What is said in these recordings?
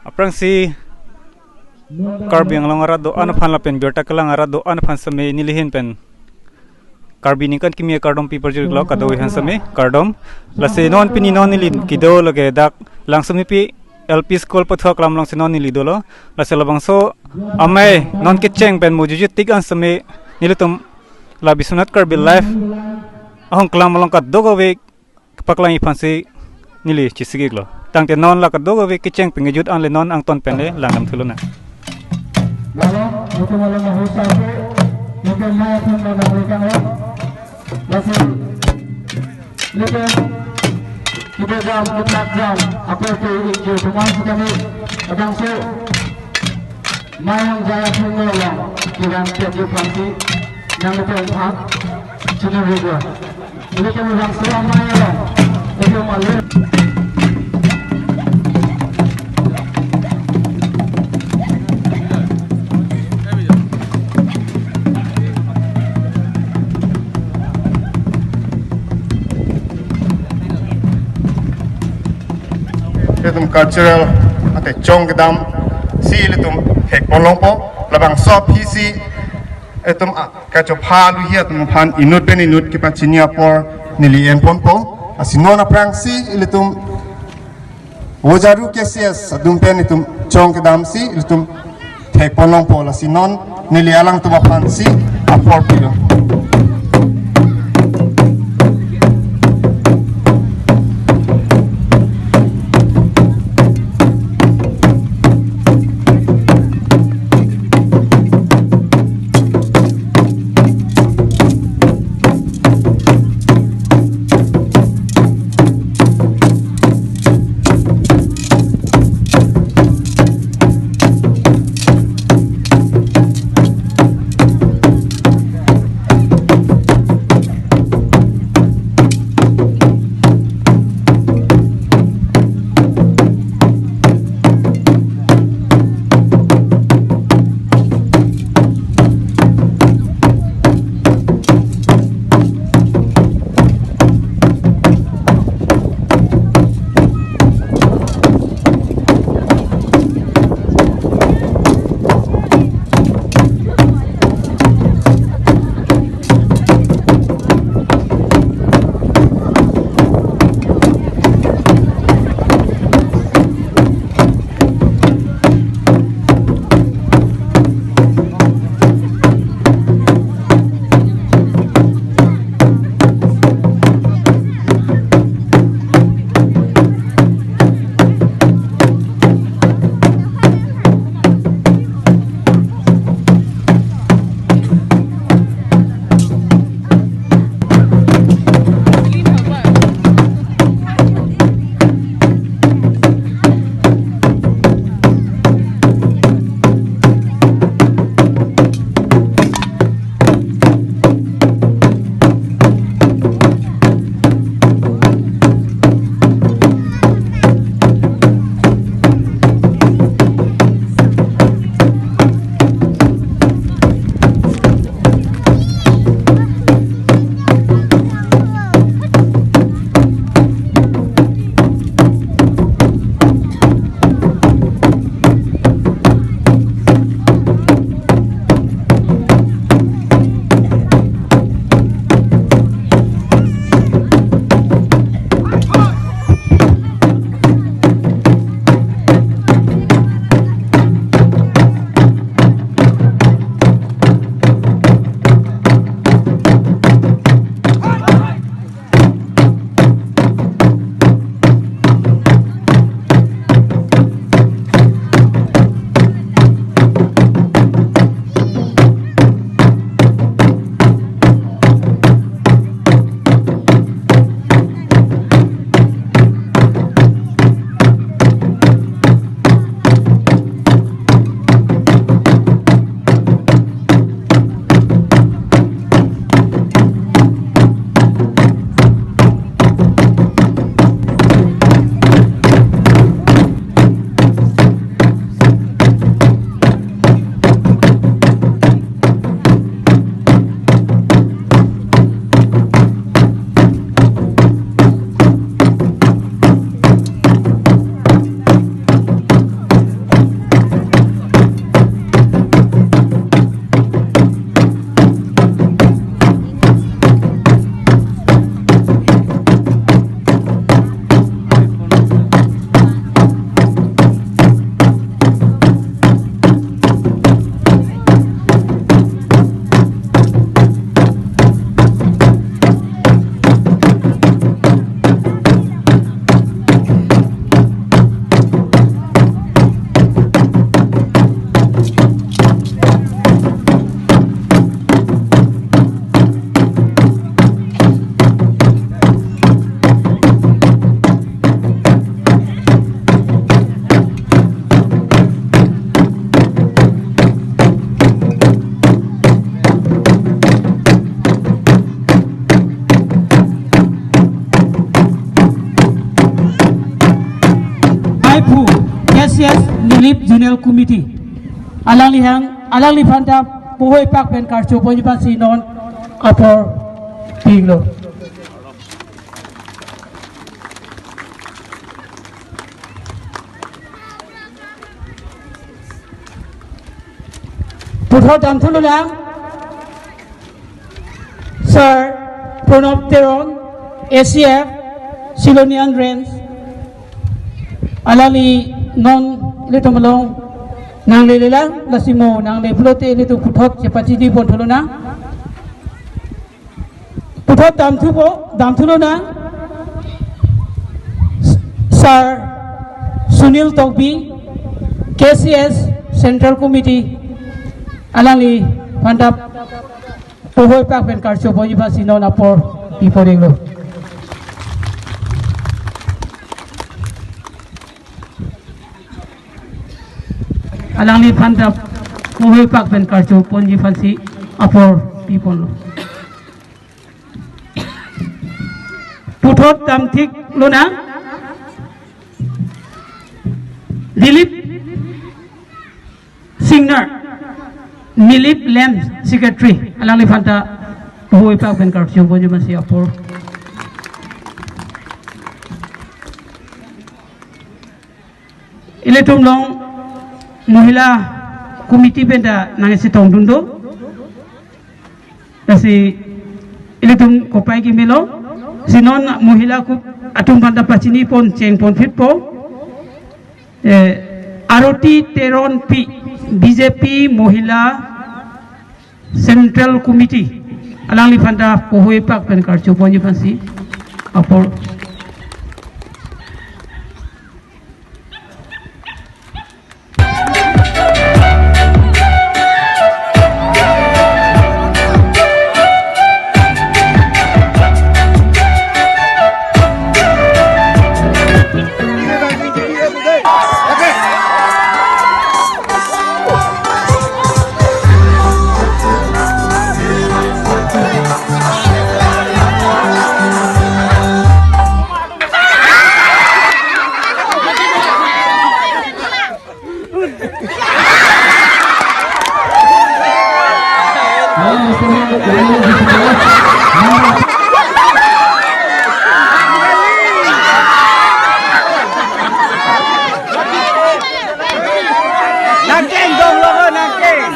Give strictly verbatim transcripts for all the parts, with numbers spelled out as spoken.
Aphrangsi Karbi Anglong arat do-an aphan lapen birta kelang arat do-an aphan seme nelihin pen Karbi ningkan kimi akardom pi parjurlo kadokave aphan seme kardom. Lasi non pini non neli kedo lake dak Langsomepi L P School pathu aklam alongsi non neli dolo. Lasi labangso amei non kecheng pen mujujut tik an seme nelitum la Biswanath Karbi Live ahong kelang along kadokave paklang iphansi neli chesiklo. Tangte non la kadokave kecheng pengejut an le non angton pen le langdam thulonang. Lalu, itu malam mahusasi, itu maya pun malam lekang lo. Lasi, lasi, kita jam, kita jam, apa itu injil, cuma sekali, kadang so, mayang jaya pun lo, kita jadi pasti, yang itu empat, cina juga. Ini kami bangsa Amai ya. Itu malu. Itum cultural ate chong kedam si ilitum thek ponlongpo, labangso aphi si itum a- kachopha aluhi atum aphan inut pen inut kepachini apor neli enponpo. Lasi non aphrangsi ilitum Vojaru K C S atum pen itum chong kedam si ilitum thek ponlongpo, lasi non neli alangtum aphansi apor pilo. C S Nilip Zonal Committee. Alanglihang, alangliphan ta pohoi pak pen karcho ponji aphansi non apor pilo. Puthot damthulo lang, Sir Pranab Teron, A C F, Silonijan Range, alangli non ilitum along nanglele lang, lasi mo nangle pulote ilitum puthot chepachini ponthulo lang. Puthot damthupo, damthulo lang, Sir Sunil Tokbi, K C S Central Committee, alangliphan ta pohoi pak pen karcho ponji aphansi non apor pi pon-iklo. Alangliphan ta pohoi pak pen karcho ponji aphansi apor pi ponlo. Puthot damthiklo lang, Dilip Singnar, Nilip Land Secretary, alangliphan ta pohoi pak pen karcho ponji aphansi apor. Ilitum along Mohila Committee pen ta nangchetongdun do. Lasi ilitum kopai kemelo. Si non Mohila ku atum aphan ta pachini pon cheng pon phitpo. Eh, Aroti Teronpi, B J P Mohila Central Committee, alangliphan ta pohoi pak pen karcho ponji aphansi apor. Nangkeng dong lo, nangkeng.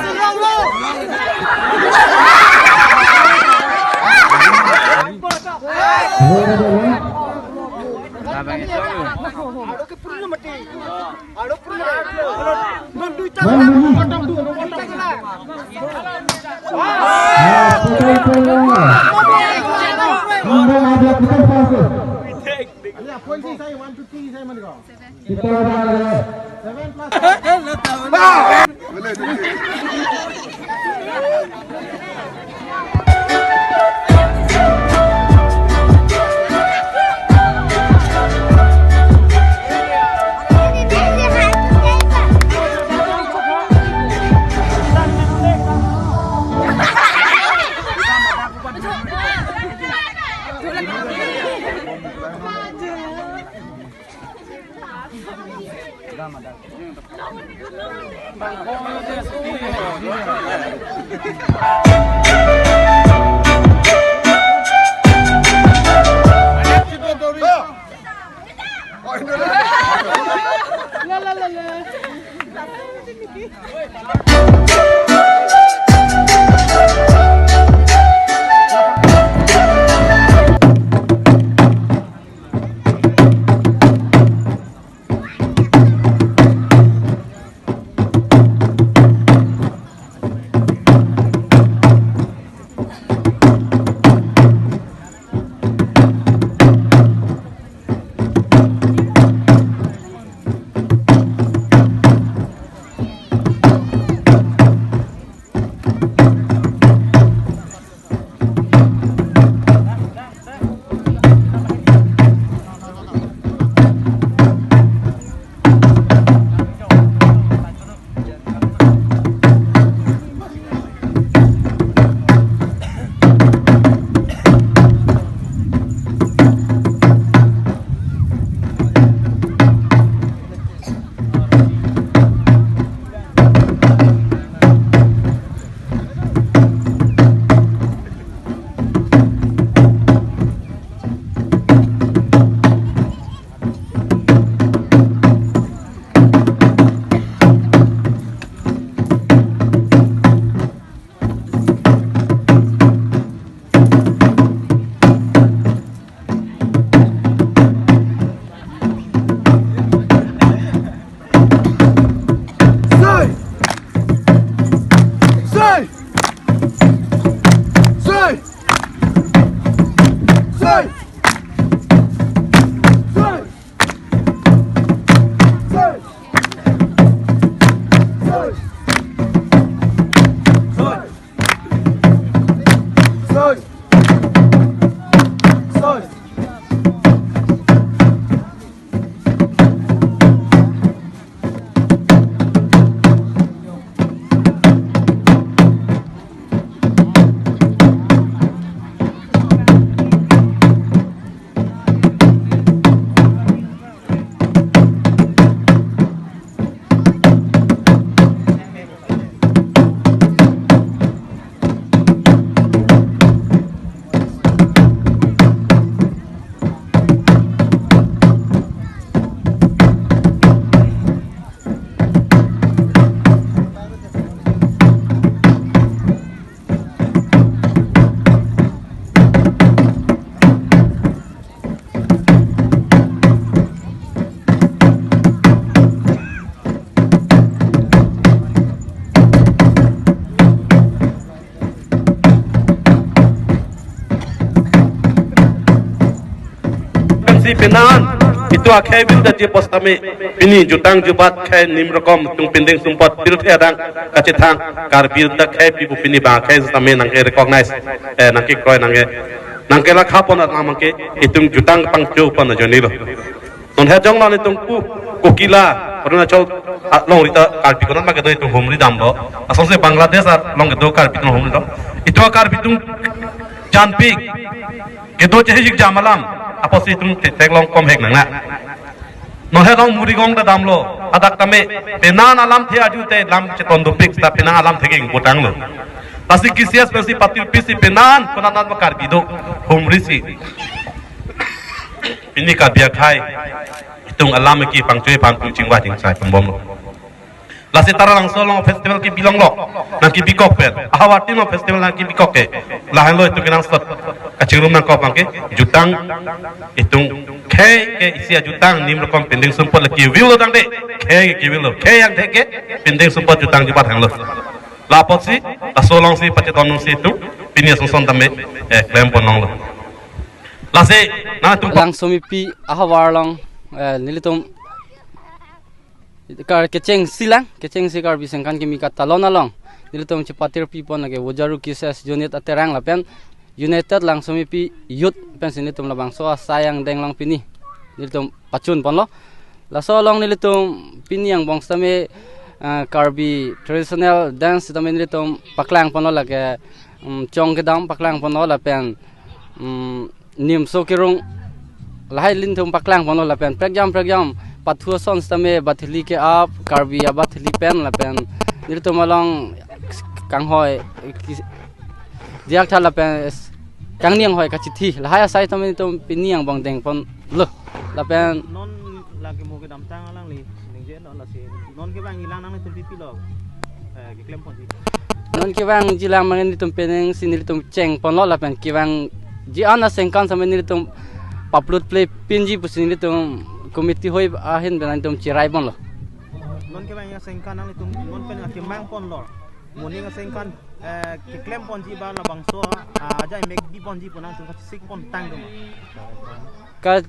Khei bin ta ji post tame pini jutang jubat khei nim rokom tung pindeng sumpot pirthe adang kachethang Karbi ta khei pipu pini ba khei tame nangke recognize, eh, nangkekroi nangke nangkelakha pon atma mangke itum jutang pangcho pon ajoine lo. Non he jong non itum pu Kokila Arunachal along rita Karbi konat ma kedo itum humri damlo. Asonsi Bangladesh along kedo Karbi itum humri dam. Itum Karbi itum janpik kedo chehijik jam alam apotsi itum theklong komhek nang na. Non he dong Murigong ta damlo, adak tame penan alamthe arjute lam cheton dopik ta penan alamthe ke ingpotanglo. Lasi K C S pensi patirpisi penan konat nat ma Karbi do humrisi pini Karbi akhei itum alam ke pangcho aphan pu chingvai chingsai pon bomlo. Lasi Taralangso along festival kebi longlo, nangkebikok pen. Ahavar tin along festival nangkebikok ke. Lahenlo itum kenangsot kachingrum nangkok abangke jutang itum khei ke isi ajutang nim rokom pindeng sumpot le kevi lo tangte khei ke kevi lo. Khei angthek ke pindeng sumpot jutang jubat hanglo. La apotsi laso alongsi pachetondunsi itum pini asonson tame, eh, klem pon longlo. Lasi nangtum Langsomepi ahavar along, eh, nelitum kar kechengsi lang, kechengsi Karbi Sengkan Kimi Katalon along nelitum chepatirpi pon lake Wojaru K C S unit aterang lapen United Langsomepi Youth pensi nelitum labangso asai angdeng along pini nelitum pachun ponlo. Laso along nelitum pini angbong sitame, eh, Karbi traditional dance sitame nelitum paklang ponlo lake, um, chong kedam paklang ponlo lapen, um, nimso kerung lahai nelitum paklang ponlo lapen prekjam prekjam pathu ason sitame bathili ke-ap Karbi abathili pen lapen nelitum along kanghoi ki-, diak tha lapen s-, kangni anghoi kachithi lahai asai tame nelitum pini angbong deng ponlo lapen non lake mo kedamtang alangli ningje no lasi non kevangji lang nangtum pipilo, eh, keklem ponji. Non kevangji lang mangin nelitum penang si nelitum cheng ponlo lapen kevangji an asengkan sitame nelitum paplut ple pinji pusi nelitum committee hoi ahin pen nelitum cherai ponlo. Non kevangji asengkan nanglitum non pen akemang ponlo. Moning asengkan, eh, keklem ponji ba labangso, ah, ajai mek bi ponji pu nangtum kachesik pontang dum. Ka,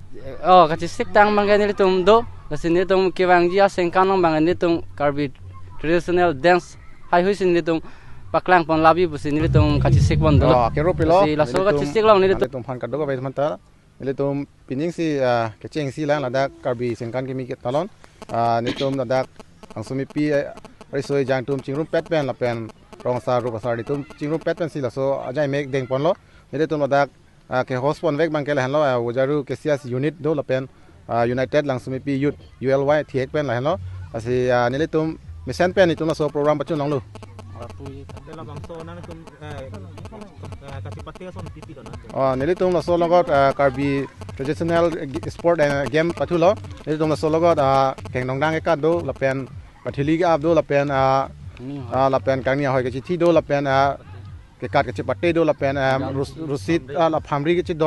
oh, kachesik tang abangke nelitum do, lasi nelitum kevangji asengkan along abangke nelitum Karbi traditional dance haihui si nelitum paklang pon labi pusi nelitum kachesik pon dolo. Oh, kero pilo. Lasi laso nelitum, kachesik along nelitum nelitum aphan kadokave manta. Nelitum pining si, ah, kechengsi lang ladak Karbi Sengkan Kimi Katalon. Ah, nelitum ladak Langsomepi, eh, risoi jangtum chingrumpet pen lapen rong asar rup asar nelitum chingrumpet pensi laso ajai mek deng ponlo. Nelitum ladak, ah, ke-host ponvek abangke lahenlo, ah, Wojaru K C S unit do lapen, ah, United Langsomepi Youth U L Y thihek pen lahenlo. Lasi, ah, nelitum mesen pen nelitum laso program pachun longlo. Te labangso nangtum, eh, eh, kachepate ason pipi do na? Oh, nelitum laso along, eh, Karbi traditional g-, sport, eh, game pathulo. Nelitum laso along, eh, kengdongdang ekat do lapen bathili ke-ap do lapen, eh, kangni anghoi, eh, lapen kangni anghoi kachithi do lapen, eh, kekat kachepate do lapen, eh, rus-, rusit, eh, la phamri kachido